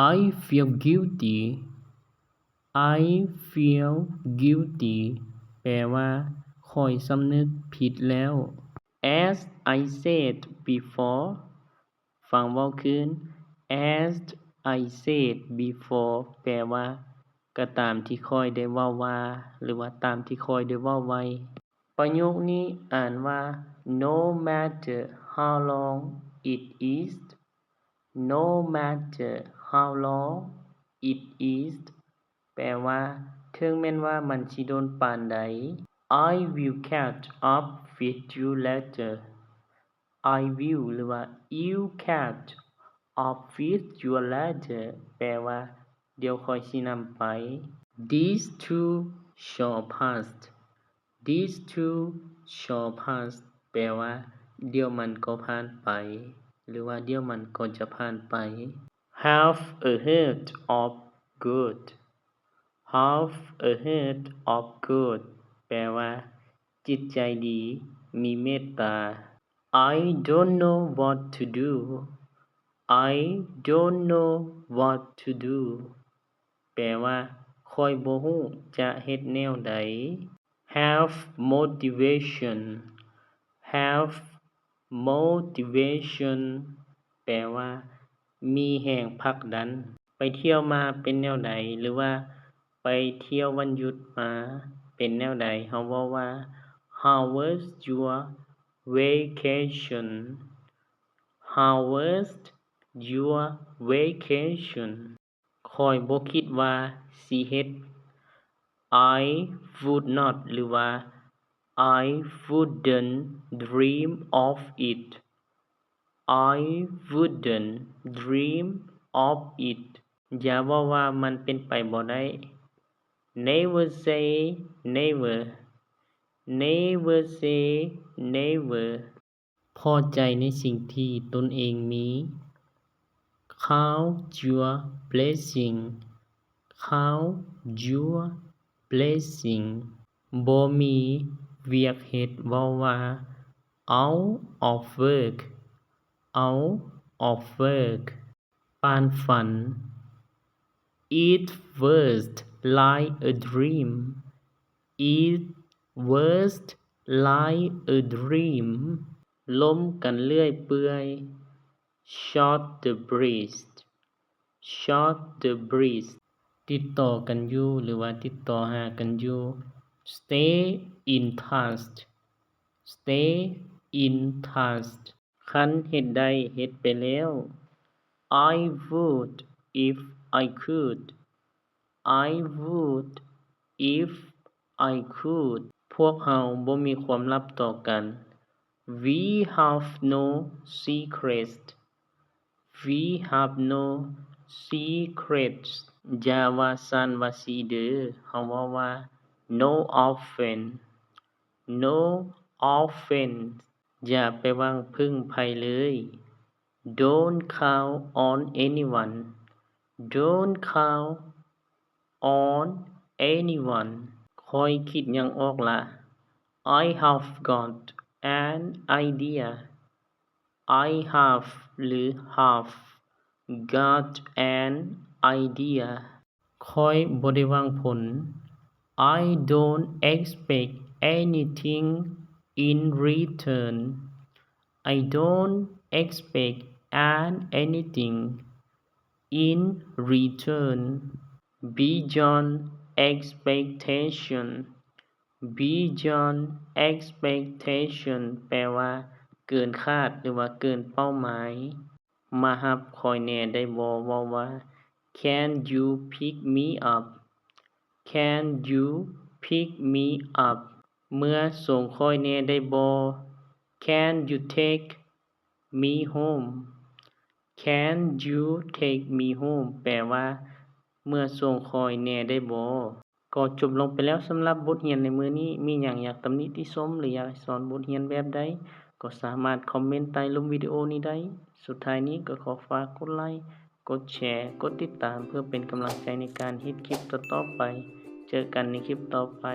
I feel guilty. I feel guilty ແປວ່າ ຂ້ອຍສຳນຶກຜິດແລ້ວ. As I said before ຟັງເວົ້າຄືນ As I said before ແປວ່າ ກໍຕາມທີ່ຂ້ອຍໄດ້ເວົ້າວ່າ ຫຼືວ່າ ຕາມທີ່ຂ້ອຍໄດ້ເວົ້າໄວ້. ປະໂຫຍກນີ້ອ່ານວ່າ No matter how long it is. No matter how long it is ແປວ່າ ເຖິງແມ່ນວ່າມັນຊິດົນປານໃດ. I will catch up with you later. I will ຫຼືວ່າ I'll catch up with you later ແປວ່າ ດຽວຂ້ອຍຊິນຳໄປ. This too shall pass. This too shall pass ແປວ່າ ດຽວມັນກໍຜ່ານໄປ ຫຼືວ່າ ດຽວມັນກໍຈະຜ່ານໄປ. Have a heart of gold. Have a heart of gold ແປວ່າ ຈິດໃຈດີ ມີເມດຕາ. I don't know what to do. I don't know what to do ແປວ່າ ຂ້ອຍບໍ່ຮູ້ຈະເຮັດແນວໃດ. Have motivation. Have motivation ແປວ່າ ມີແຮງຜັກດັນ. ໄປທ່ຽວມາເປັນແນວໃດ ຫຼືວ່າ ໄປທ່ຽວວັນຢຸດມາເປັນແນວໃດ? ເຮົາເວົ້າວ່າ How was your vacation? How was your vacation? ຂ້ອຍບໍ່ຄິດວ່າຊິເຮັດ. I would not ຫຼືວ່າ I wouldn't dream of it. I wouldn't dream of it. ຢ່າເວົ້າວ່າມັນເປັນໄປບໍ່ໄດ້. Never say never. Never say never. ພໍໃຈໃນສິ່ງທີ່ຕົນເອງມີ. Count your blessing. Count your blessing. ບໍ່ມີວຽກເຮັດ ເວົ້າວ່າ out of work. Out of work. ປານຝັນ. It was like a dream. It was like a dream. ລົມກັນເລື້ອຍເປື່ອຍ. Short the breeze. Short the breeze. ຕິດຕໍ່ກັນຢູ່ ຫຼືວ່າ ຕິດຕໍ່ຫາກັນຢູ່. Stay in touch. Stay in touch. ຄັນເຮັດໄດ້ ເຮັດໄປແລ້ວ. I would if I could. I would if I could. ພວກເຮົາບໍ່ມີຄວາມລັບຕໍ່ກັນ. We have no secrets. We have no secrets. ຢ່າວ່າຊັ້ນວ່າຊີ້ເດີ. ເຮົາເວົ້າວ່າ no offense. No offense. ຢ່າໄປຫວັງເພິ່ງໃຜເລີຍ. Don't count on anyone. Don't count on anyone. ຂ້ອຍຄິດຫຍັງອອກລະ. I have got an idea. I have ຫຼື have got an idea. ຂ້ອຍບໍ່ໄດ້ຫວັງຜົນ. I don't expect anything in return. I don't expect an anything in return. Beyond expectation. Beyond expectation ແປວ່າ ເກີນຄາດ ຫຼືວ່າ ເກີນເປົ້າໝາຍ. ມາຮັບຂ້ອຍແດ່ໄດ້ບໍ່? ເວົ້າວ່າ Can you pick me up? Can you pick me up? ເມືອສົ່ງຂ້ອຍແດ່ໄດ້ບໍ່? Can you take me home? Can you take me home? ແປວ່າ ເມືອສົ່ງຂ້ອຍແດ່ໄດ້ບໍ່? ກໍຈົບລົງໄປແລ້ວສຳລັບບົດຮຽນໃນມື້ນີ້. ມີຫຍັງຢາກຕຳໜິຕິຊົມ ຫຼື ຢາກໃຫ້ສອນບົດຮຽນແບບໃດ ກໍສາມາດຄອມເມັນໃຕ້ລຸ່ມວິດີໂອນີ້ໄດ້. ສຸດທ້າຍນີ້ກໍຂໍຝາກກົດໄລ, ກົດແຊ, ກົດຕິດຕາມ ເພື່ອເປັນກຳລັງໃຈໃນການເຮັດຄລິບຕໍ່ໆໄປ. ເຈີກັນໃນຄລິບຕໍ່ໄປ.